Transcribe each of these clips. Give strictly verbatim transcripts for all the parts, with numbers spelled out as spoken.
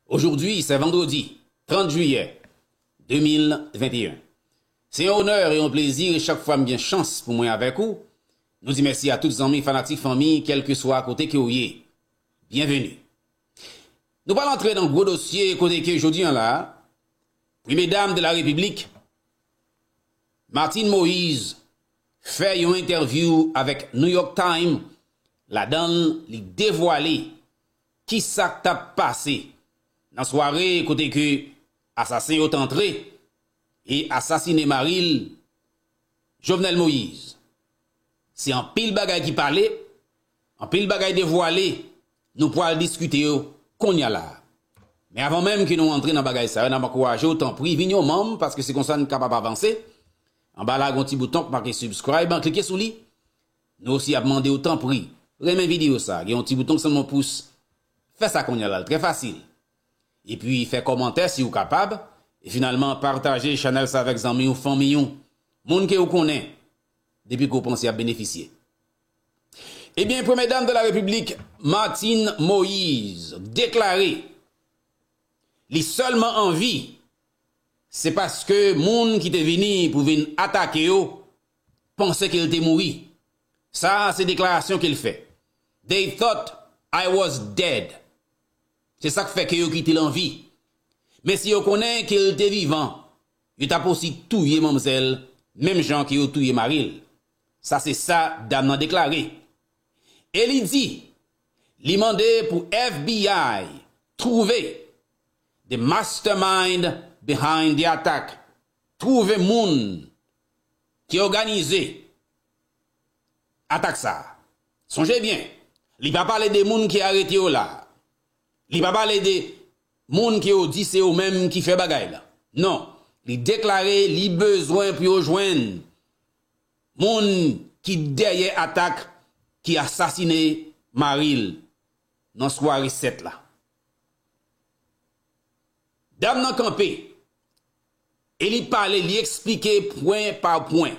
Aujourd'hui, c'est vendredi trente juillet deux mille vingt et un. Se yon onè e yon plezi e chak fwa m gen chans pou mwen avèk ou, nou di mèsi a tout zanmi, fanatik, fanmi, kèlkeswa kote ke w ye. Byenveni. Nou pral antre nan gwo dosye kote ke jodi a la, Premye Dam de la Repiblik, Martine Moïse, fè yon entèvyou avèk New York Times, ladan l li devwale kisa k t ap pase nan sware kote ke asasen yo t antre e asasine mari l, Jovenel Moïse. Se anpil bagay ki pale, anpil bagay devwale, nou pral diskite yo kounye a la. Men avan menm ke nou antre nan bagay sa yo, n ap ankouraje w, tanpri, vin yon manm, paske se konsa n kapab avanse. Anba la, gen yon ti bouton k make subscribe, klike sou li. Nou osi ap mande w, tanpri, renmen videyo sa. Gen yon ti bouton k sanble yon pous. Fè sa kounye a la, l trè fasil. Epi fè kòmantè si w kapab. E finalman, pataje chanèl sa avèk zanmi w, fanmi w, moun ke w konnen, depi ke w panse y ap benefisye. Ebyen, Premye Dam de la Repiblik, Martine Moïse, deklare li sèlman an vi, se paske moun ki te vini pou vin atake yo panse ke l te mouri. Sa a, se deklarasyon ke l fè. They thought I was dead. Se sa k fè ke yo kite l an vi. Men si yo konnen ke l te vivan, yo t ap osi touye manmzèl, menm jan ke yo touye mari l. Sa se sa dam nan deklare. E li di, li mande pou F B I twouve the mastermind behind the attack. Twouve moun ki òganize atak sa a. Sonje byen, li pa pale de moun ki arete yo la. Li pa pale de moun ke yo di se yo menm ki fè bagay la. Non, li deklare li bezwen pou yo jwenn moun ki dèyè atak ki asasine mari l nan sware sèt la. Dam nan kanpe e li pale, li eksplike pwen pa pwen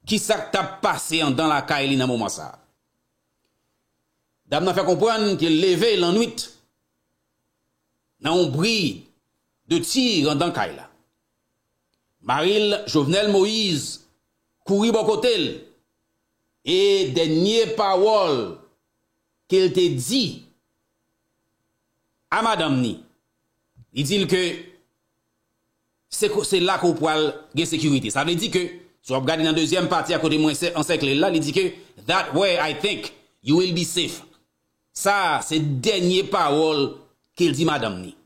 kisa k t ap pase anndan lakay li nan moman sa a. Dam nan fè konprann ke l leve lannwit nan yon bri de tir anndan kay la. Mari l, Jovenel Moïse, kouri bò kote l e dènye pawòl ke l te di a madanm ni, li di l ke se, se la ke w pral gen sekirite. Sa vle di ke, si w ap gade nan dezyèm pati a kote mwen ansèkle l la, li di ke, "That way I think you will be safe." Sa a, se dènye pawòl ke l di madanm ni.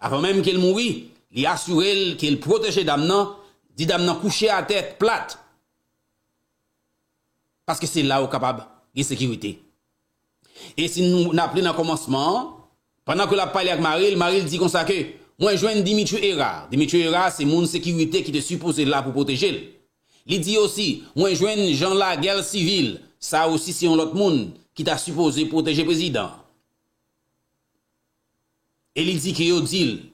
Avan menm ke l mouri, li asire l ke l pwoteje dam nan, di dam nan kouche atè plat. Paske se la ou kapab gen sekirite. E si nou, n ap li nan kòmansman an, pandan ke l ap pale ak mari l, mari l di konsa ke, "Mwen jwenn Dimitri Hérard." Dimitri Hérard se moun sekirite ki te sipoze la pou pwoteje l. Li di osi, "Mwen jwenn jan lagè l sivil." Sa osi se yon lòt moun ki ta sipoze pwoteje prezidan an. E li di ke yo di l,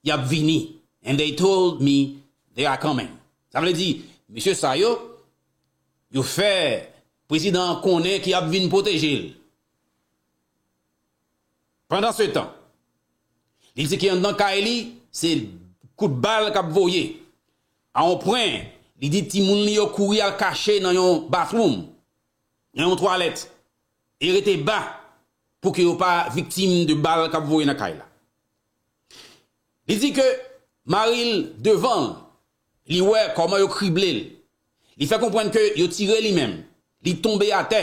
"Y ap vini." And they told me they are coming. Sa vle di, mesye sa yo, yo fè prezidan an konnen ke y ap vin pwoteje l. Pandansetan, li di ke anndan kay li, se kout bal k ap voye. A yon pwen, li di timoun li yo kouri al kache nan yon bathroom, nan yon twalèt, e rete ba pou ke yo pa viktim de bal k ap voye nan kay la. Li di ke mari l devan l, li wè kòman yo krible l. Li fè konprann ke yo tire li menm. Li tonbe atè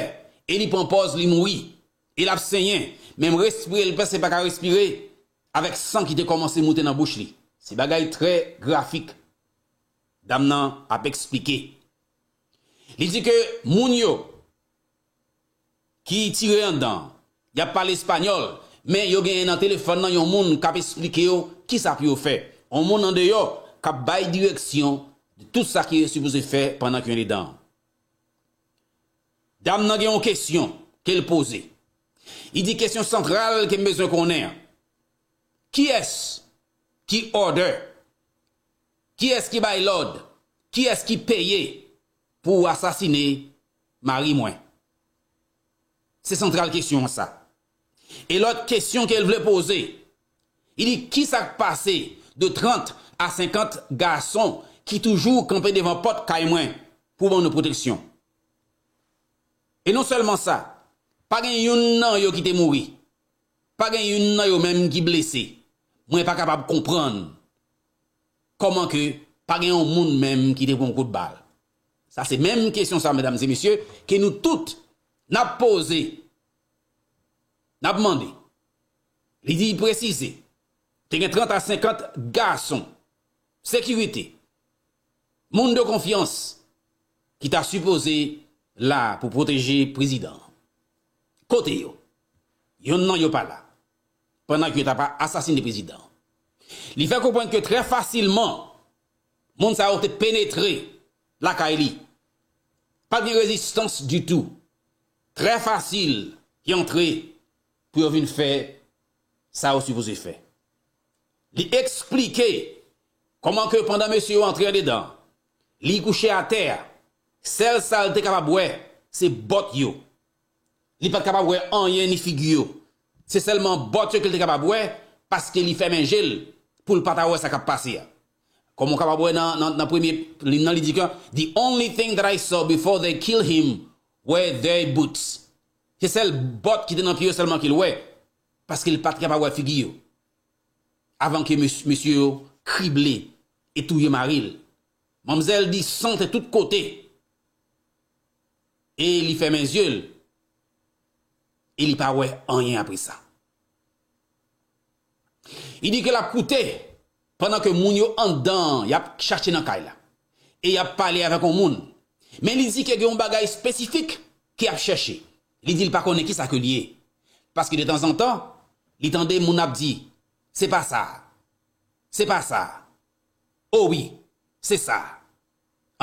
e li pran pòz li mouri. E l ap senyen. Menm respire l prèske pa ka respire avèk san ki te kòmanse moute nan bouch li. Se bagay trè grafik. Dam nan ap eksplike. Li di ke moun yo ki tire anndan an, y ap pale espanyòl, men yo genyen nan telefòn nan yon moun k ap eksplike yo kisa pou yo fè. Yon moun andeyò k ap bay direksyon de tout sa ke yo sipoze fè pandan ke yo andedan an. Dam nan gen yon kesyon ke l poze. Li di, "Kesyon santral ke m bezwen konnen an, kiyès ki order? Kiyès ki bay lòd? Kiyès ki peye pou asasine mari mwen?" Se santral kesyon an sa. E lòt kesyon ke l vle poze, Li di, kisa k pase de trant a senkant gason ki toujou kanpe devan pòt kay mwen pou ban nou pwoteksyon? E non sèlman sa, pa gen youn nan yo ki te mouri. Pa gen youn nan yo menm ki blese. Mwen pa kapab konprann kòman ke pa gen yon moun menm ki te pran kout bal. Sa se menm kesyon sa, medam e mesye, ke nou tout n ap poze, n ap mande. Li di, presize, te gen trant a senkant gason sekirite, moun de konfyans ki ta sipoze la pou pwoteje prezidan an. Kote yo? Yonn nan yo pa la. Pandan ke yo t ap asasine prezidan an. Li fè konprann ke trè fasilman, moun sa yo te penetre lakay li. Pa t gen rezistans ditou. Trè fasil, y antre pou yo vin fè sa yo sipoze fè. Li eksplike kòman ke pandan mesye yo antre andedan, li kouche atè a, sèl sa l te kapab wè, se bòt yo. Li pa t kapab wè anyen ni figi yo. Se sèlman bòt yo ke l te kapab wè, paske li fèmen je l pou l pa ta wè sa k ap pase a. Kòm ou kapab wè nan, nan, nan premye lim nan, li di ke, the only thing that I saw before they killed him were their boots. Se sèl bòt ki te nan pye yo sèlman ke l wè, paske l pa t kapab wè figi yo. Avan ke mes-, mesye yo krible e touye mari l. Manmzèl di san te tout kote. E li fèmen zye l. E li pa wè anyen apre sa. Li di ke l ap koute pandan ke moun yo anndan an, y ap chache nan kay la. E y ap pale avèk yon moun. Men li di ke gen yon bagay espesifik ke y ap chèche. Li di l pa konnen kisa ke l ye. Paske de tanzantan, li tande moun ap di, se pa sa. Se pa sa. O wi, se sa.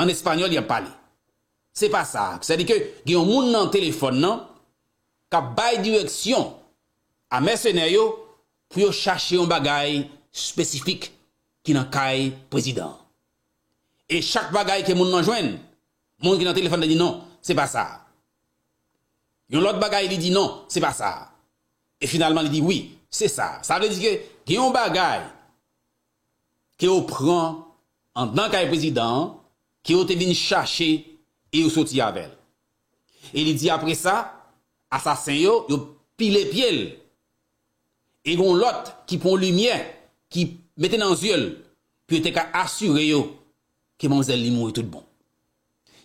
An espanyòl, y ap pale. Se pa sa. Sètadi ke gen yon moun nan telefòn nan k ap bay direksyon a mèsenè yo pou yo chache yon bagay espesifik ki nan kay prezidan an. E chak bagay ke moun nan jwenn, moun ki nan telefòn nan di non, se pa sa. Yon lòt bagay, li di non, se pa sa. E finalman, li di wi, se sa. Sa vle di ke gen yon bagay ke yo pran anndan kay prezidan an, ke yo te vin chache e yo soti avè l. E li di apre sa, asasen yo, yo pile pye l. E gen yon lòt ki pran limyè, ki mete nan zye l, pou yo te ka asire yo ke manmzèl li mouri tout bon.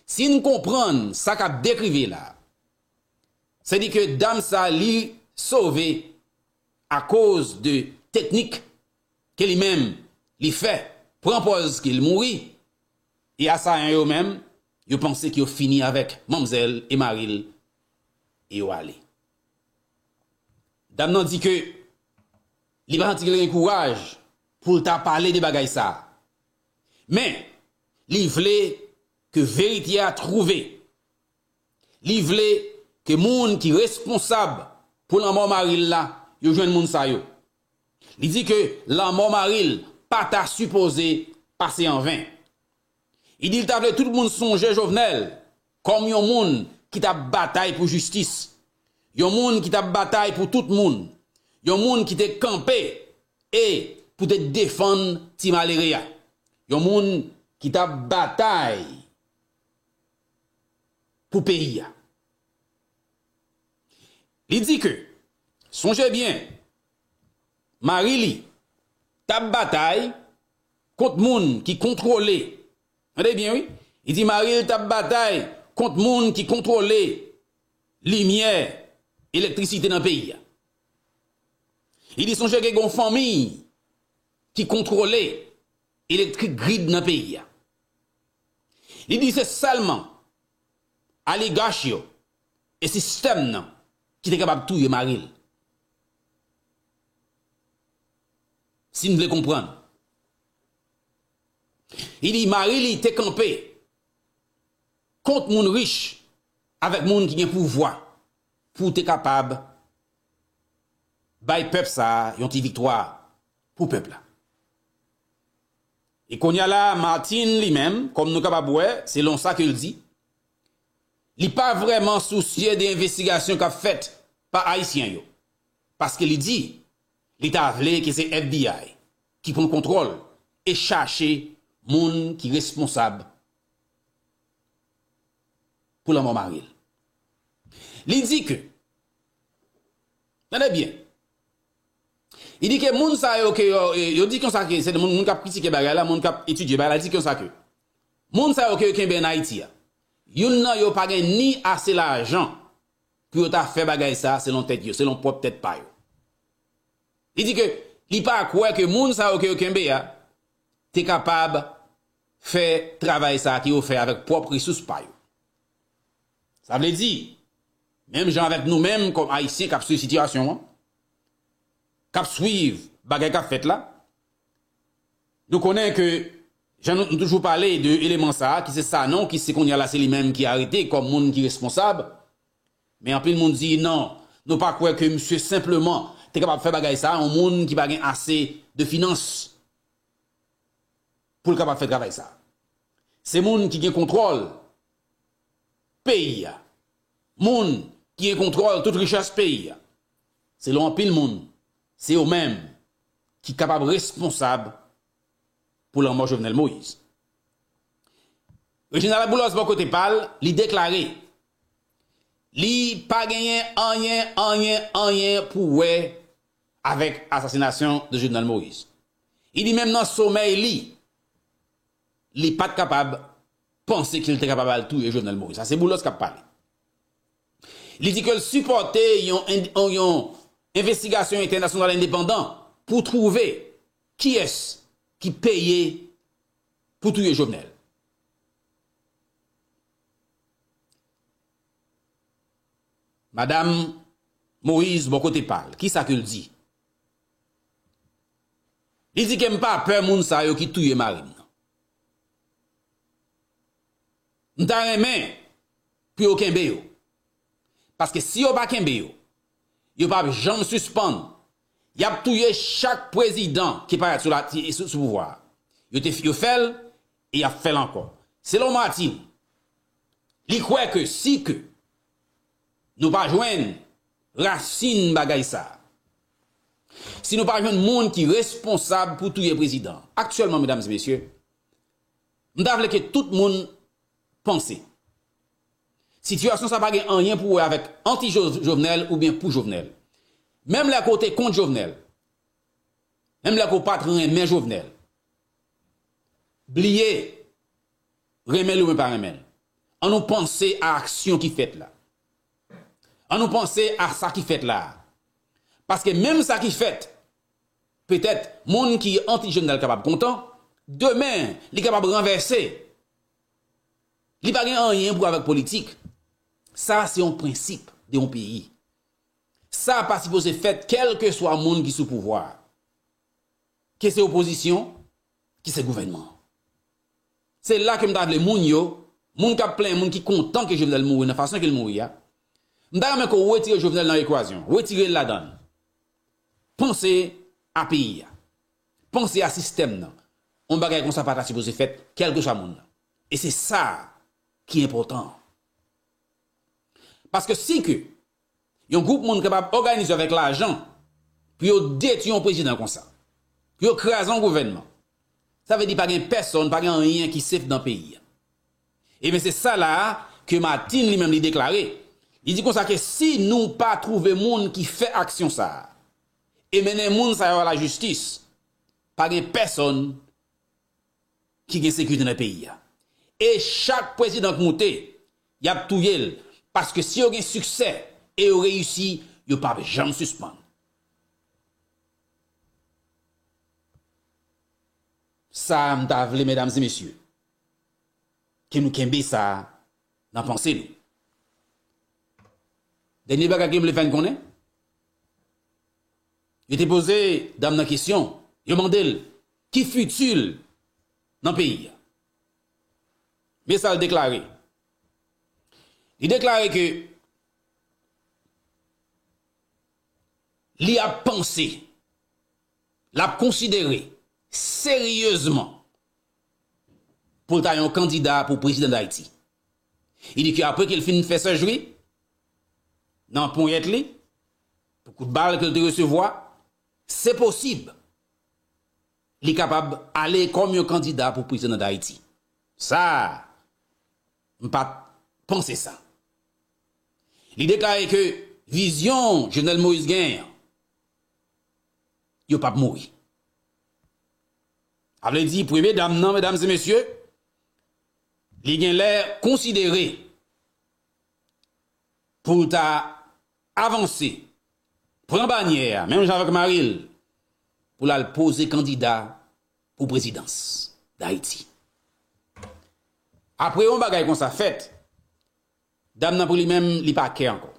Si n konprann sa k ap dekrive la, se di ke dam sa li sove akoz de teknik ke li menm li fè, pran pòz ke l mouri, e asayan yo menm, yo panse ke yo fini avèk manmzèl e mari l, e yo ale. Dam nan di ke li pa santi ke l gen kouraj pou l ta pale de bagay sa a. Men, li vle ke verite a twouve. Li vle ke moun ki responsab pou lanmò mari l la, yo jwenn moun sa yo. Li di ke lanmò mari l pa ta sipoze pase an ven. Li di l ta vle tout moun sonje Jovenel kòm yon moun ki t ap batay pou jistis, yon moun ki t ap batay pou tout moun, yon moun ki te kanpe e pou te defann ti malere a, yon moun ki t ap batay pou peyi a. Li di ke, sonje byen, mari li t ap batay kont moun ki kontwole, tande byen wi, li di mari l t ap batay kont moun ki kontwole limyè, elektrisite nan peyi a. Li di sonje ke gen yon fanmi ki kontwole elektrik grid nan peyi a. Li di se sèlman aligach yo e sistèm nan ki te kapab touye mari l. Si n vle konprann. Li di mari li te kanpe kont moun rich avèk moun ki gen pouvwa pou te kapab bay pèp sa a yon ti viktwa pou pèp la. E kounye a la, Martine li menm, kòm nou kapab wè, selon sa ke l di, li pa vrèman sousye de envestigasyon k ap fèt pa Ayisyen yo. Paske li di, Li ta vle ke se F B I ki pran kontwòl e chache moun ki responsab pou lanmò mari l. Li di ke, tande byen, li di ke moun sa yo ke yo, yo di konsa ke se moun, moun k ap kritike bagay la, moun k ap etidye bagay la, di konsa ke moun sa yo ke yo kenbe ann Ayiti a, youn nan yo pa gen ni ase lajan pou yo ta fè bagay sa selon tèt yo, selon pwòp tèt pa yo. Li di ke li pa kwè ke moun sa yo ke yo kenbe a te kapab fè travay sa ke yo fè avèk pwòp resous pa yo. Sa vle di, menm jan avèk nou menm kòm Ayisyen k ap swiv sitiyasyon an, k ap swiv bagay k ap fèt la, nou konnen ke, jan nou, nou toujou pale de eleman sa a, ki se Sanon, ki se kounye a la se li menm ki arete kòm moun ki responsab, men anpil moun di non, nou pa kwè ke misye senpleman te kapab fè bagay sa a, yon moun ki pa gen ase de finans pou l kapab fè travay sa a. Se moun ki gen kontwòl peyi a, moun ki gen kontwòl tout richès peyi a. Selon anpil moun, se yo menm ki kapab responsab pou lanmò Jovenel Moïse. Reginald Boulos, bò kote pa l, li deklare li pa genyen anyen, anyen, anyen pou wè avèk asasinasyon de Jovenel Moïse. Li di menm nan somèy li, li pa t kapab panse ke l te kapab al touye Jovenel Moïse. Sa se Boulos k ap pale. Li di ke l sipòte yon, yon, yon envestigasyon entènasyonal endepandan pou twouve kiyès ki peye pou touye Jovenel. Madam Moïse, bò kote pa l, kisa ke l di? Li di ke m pa pè moun sa yo ki touye mari m nan. M ta renmen pou yo kenbe yo. Paske si yo pa kenbe yo, yo p ap janm sispann. Y ap touye chak prezidan ki parèt sou la, sou, sou pouvwa a. Yo te, yo fè l e y ap fè l ankò. Selon Martine, li kwè ke si ke nou pa jwenn rasin bagay sa a, si nou pa jwenn moun ki responsab pou touye prezidan, aktyèlman, medam e mesye, m ta vle ke tout moun panse. Sitiyasyon sa pa gen anyen pou wè avèk anti-Jo-, Jovenel oubyen pou Jovenel. Menm lè ke w te kont Jovenel, menm lè ke w pa t renmen Jovenel, bliye, renmen l oubyen pa renmen l. An nou panse a aksyon ki fèt la. An nou panse a sa ki fèt la a. Paske menm sa ki fèt, petèt, moun ki anti-Jovenel kapab kontan, demen, li kapab ranvèse. Li pa gen anyen pou avèk politik. Sa se yon prensip de yon peyi. Sa pa sipoze fèt kèlkeswa moun ki sou pouvwa a. Ke se opozisyon, ke se gouvènman. Se la ke m ta vle moun yo, moun k ap plenyen, moun ki kontan ke Jovenel mouri nan fason ke l mouri a. M ta renmen ke w retire Jovenel nan ekwasyon, retire l ladan l. Panse a peyi a. Panse a sistèm nan. Yon bagay konsa pa ta sipoze fèt, kèlkeswa moun nan. E se sa ki enpòtan. Paske si ke yon gwoup moun kapab òganize avèk lajan pou yo detwi yon prezidan konsa, pou yo kraze yon gouvènman, sa vle di pa gen pèsonn, pa gen anyen ki sef nan peyi a. Ebyen, se sa la a ke Martine li menm li deklare. Li di konsa ke si nou pa twouve moun ki fè aksyon sa a e mennen moun sa yo a lajistis, pa gen pèsonn ki gen sekirite nan peyi a. E chak prezidan k moute, y ap touye l, paske si yo gen siksè e yo reyisi, yo p ap janm sispann. Sa a m ta vle, medam e mesye, ke nou kenbe sa a nan panse nou. Dènye bagay ke m vle fè n konnen, yo te poze dam nan kesyon, yo mande l ki fiti l nan peyi a. Men sa l deklare. Li deklare ke li ap panse, l ap konsidere seryezman pou l ta yon kandida pou prezidan Dayiti. Li di ke apre ke l fin fè sèjri nan ponyèt li, pou kout bal ke l te resevwa, se posib li kapab ale kòm yon kandida pou prezidan d Ayiti. Sa, m pa t panse sa. Li deklare ke vizyon Jovenel Moïse genyen an, yo p ap mouri. Sa vle di, premye dam nan, medam e mesye, li gen lè konsidere pou l ta avanse, pran banyè a, menm jan avèk mari l, pou l al poze kandida pou prezidans Dayiti. Apre yon bagay konsa fèt, dam nan pou li menm, li pa kè ankò.